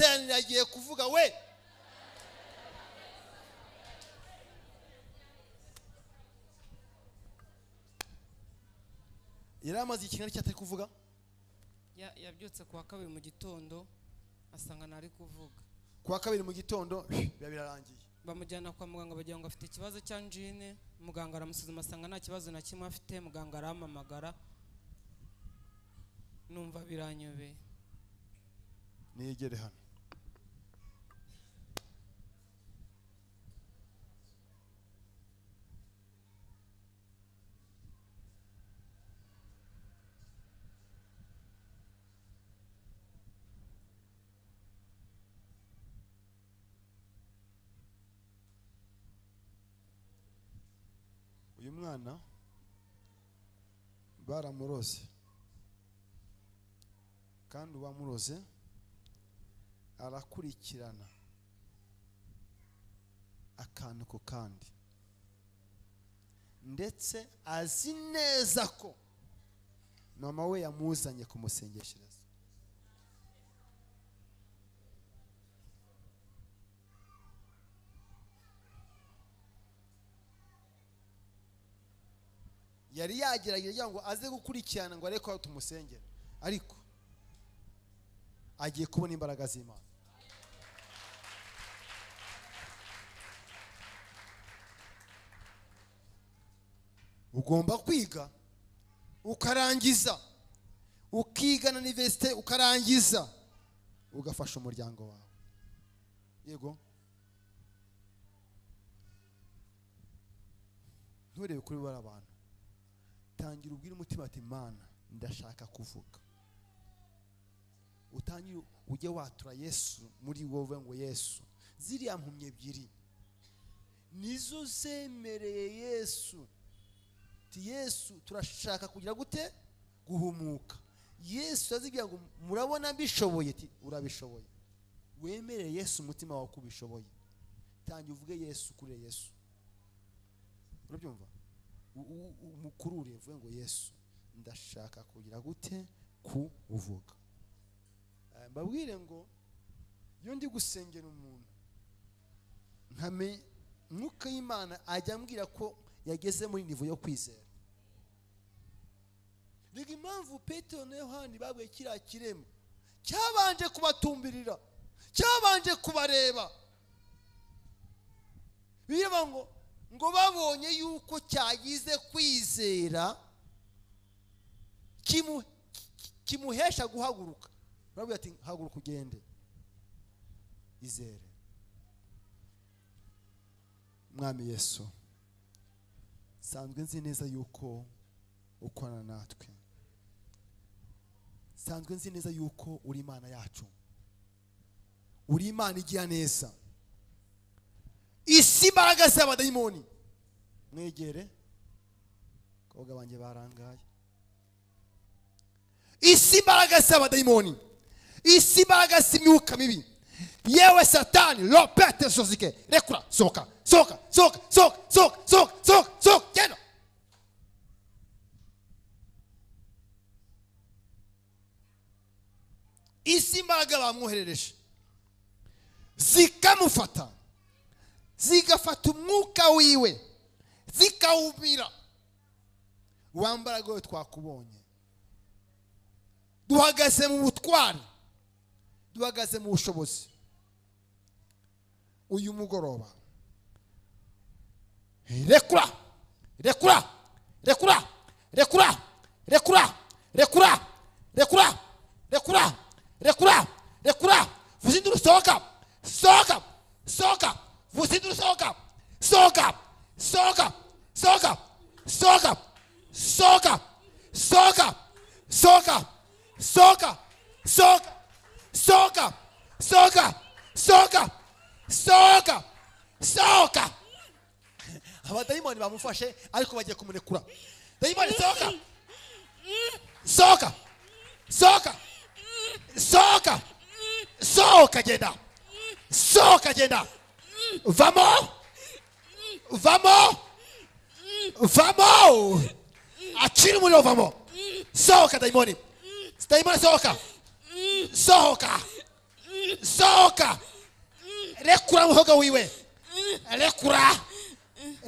Amateraniro agiye kuvuga we. Yari amaze ikintu cyatari kuvuga. Yabyutse kuwa kabiri mu gitondo asanga nari kuvuga. Kuwa kabiri mu gitondo biba birarangiye. Bamujyana kwa muganga bagira ngo afite ikibazo cya angine, muganga aramusuzuma asanga nta kibazo na kimwe afite, muganga arampamagara numva biranyobeye. Niyegere hano. Uyu mwana baramuroze, kandi uwamuroze arakurikirana akantu ku kandi, ndetse azi neza ko mama we yamuzanye kumusengeshereza. Yari yagerageje ngo aze gukurikirana ngo areke tumusengera, ariko agiye kubona imbaraga z'Imana. Ugomba kwiga ukarangiza, ukiga na universite ukarangiza, ugafasha umuryango wawe. Yego, nturebe kuri bara abantu, tangira ubwira umutima ati Mana ndashaka kuvuga. Utangire ujye watura Yesu muri wowe ngo Yesu, ziriya mpumyi ebyiri nizo zemereye Yesu. Ti Yesu turashaka kugira gute? Guhumuka. Yesu azibwira ngo murabona mbishoboye, ti urabishoboye. Wemereye Yesu umutima wawe kubishoboye. Tangira uvuge Yesu kuri Yesu. Urabyumva? Umukurure uvuge ngo Yesu ndashaka kugira gute? Kuvuga. Mbabwire ngo iyo ndi gusengera umuntu nkame mwuka y'Imana ajya ambwira ko yageze muri nivo yo kwizera. Rega impamvu Petero na Yohani babwiye kiriya kirema cyabanje kubatumbirira, cyabanje kubareba, bireba ngo babonye yuko cyagize kwizera kimuhesha guhaguruka. Barabwira ati haguruka ugende, izere. Mwami Yesu, sanzwe nzi neza yuko ukorana natwe, sanzwe nzi neza yuko uri Imana yacu, uri Imana igira neza. Isi imbaraga z'abadayimoni mwegere, koga banjye barangaye. Isi imbaraga z'abadayimoni, isi imbaraga z'imyuka mibi, yewe Satani lopete sosike, rekura, sohoka, sohoka, sohoka, sohoka, sohoka, sohoka, sohoka, sohoka, genda. Isi imbaraga bamwoherereje zikamufata, zigafata umwuka wiwe, zikawumira. Wambaraga we twakubonye, duhagaze mu butwari, duhagaze mu bushobozi. Uyu mugoroba rekura, rekura, rekura, rekura, rekura, rekura, rekura, rekura, rekura, rekura. Vuzinduru sohoka, sohoka, sohoka, vuzinduru sohoka, sohoka, sohoka, sohoka, sohoka, sohoka, sohoka, sohoka, sohoka, sohoka, sohoka, sohoka, sohoka, sohoka, sohoka. Abadayimoni bamufashe ariko bagiye kumurekura. Dayimoni sohoka, sohoka, sohoka, sohoka, sohoka, genda, sohoka, genda. Vamo, vamo, vamo. Atira umuriro, vamo. Sohoka dayimoni, dayimoni sohoka, sohoka, Sohoka, rekura muhogo wiwe, rekura.